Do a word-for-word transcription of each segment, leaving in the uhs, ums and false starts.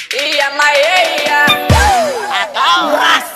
Iya maeya. Atau ras.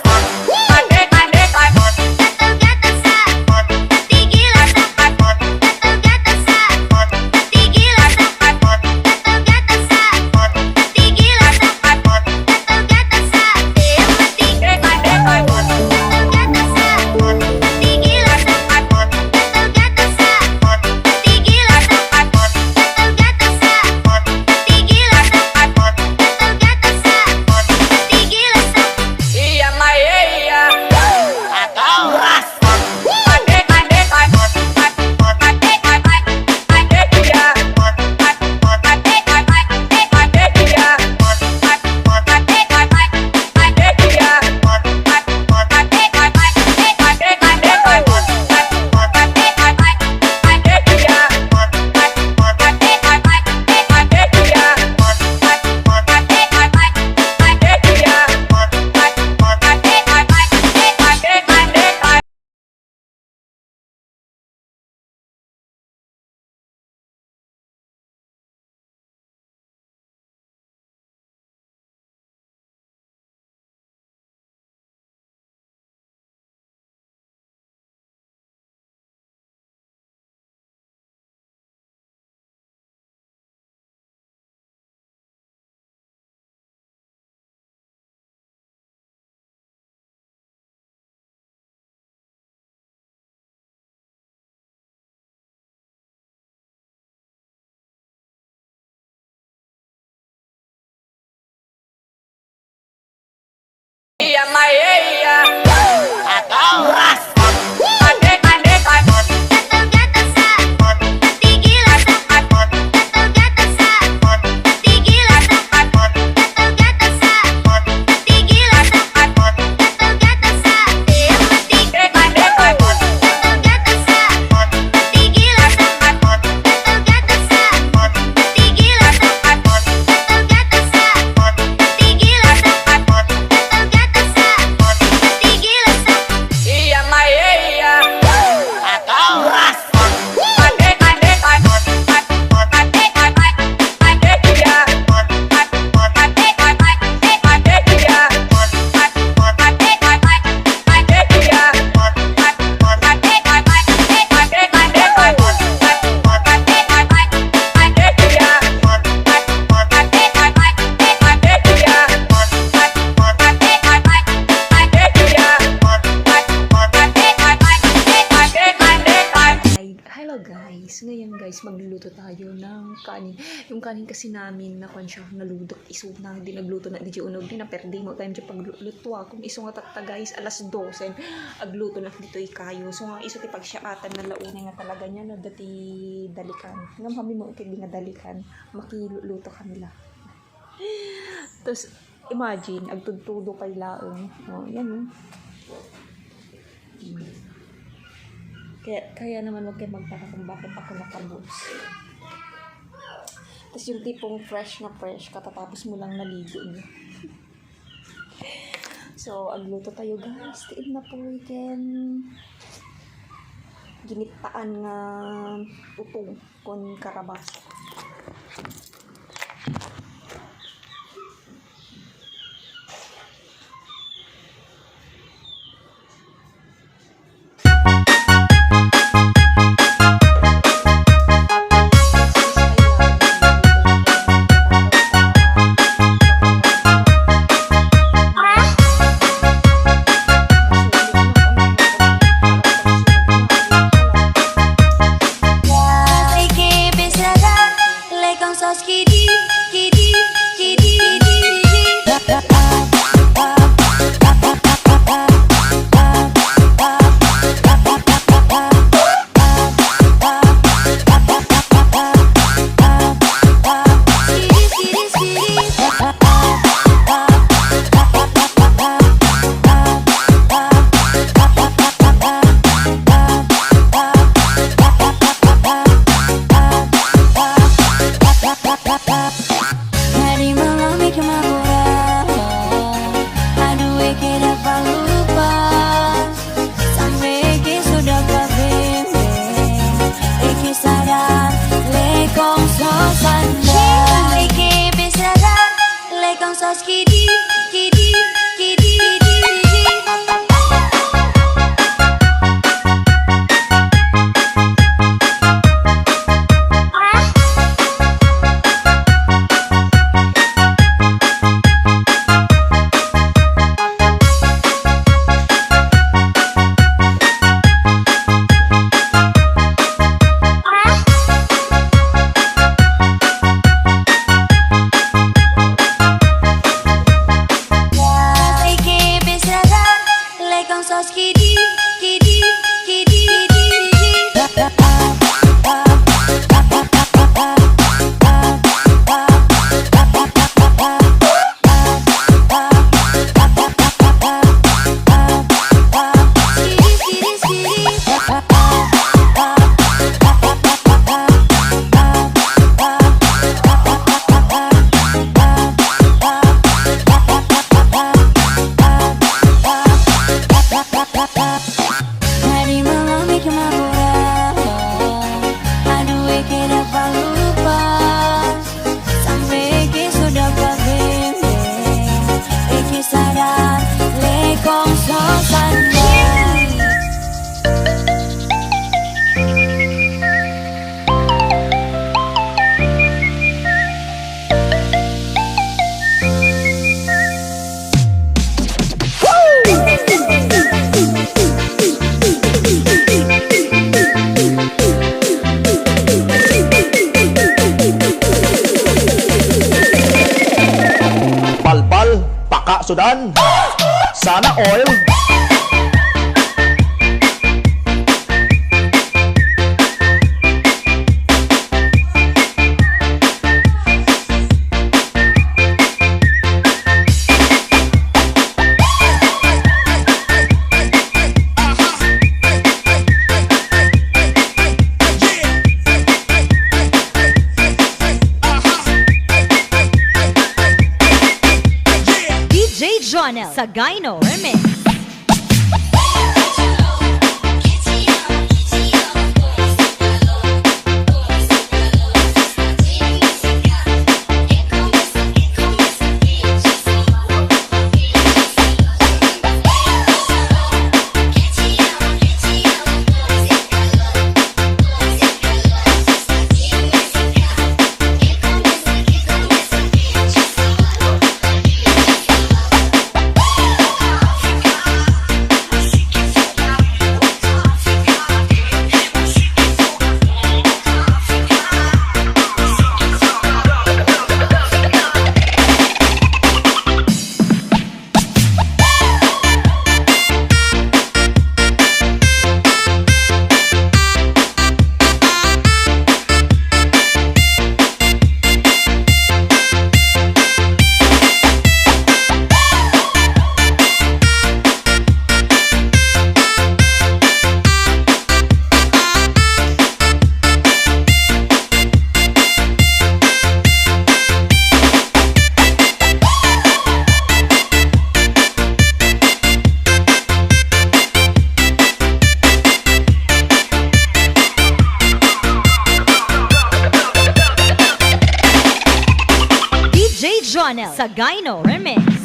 Iya maeya. Atau ras. Iya maeya. Atau ras. Hello guys, ngayon guys magluluto tayo ng kanin. Yung kanin kasi namin na kwan siya, naludok isuna, di nagluto na di unog, di na perdi mo time di pagluto ako. Isu nga tatta guys, alas dose, agluto na ditoy kayo. So nga isu ti pagsiakatan na launay nga talaga niya, no, dati dalikan. Ngam kami mo ikili nga dalikan, makiluluto kami la. Tapos, imagine, agtudtudo pay laeng. O, yan, o. Kaya, kaya naman wag kayo magtaka kung bakit ako nakaboots. Tapos yung tipong fresh na fresh, katatapos mo lang naligo niyo. So, agluto tayo, guys. Tiin na po, weekend. Ginitaan nga utong kon karabas. Adi malamig mapura, adu eke da palupas, sampe eke suda pabende, eke sada lekong sosanda. Balbal, paka, sudan. Sana all. D J Jonel Sagayno Remix. D J Jonel Sagayno Remix.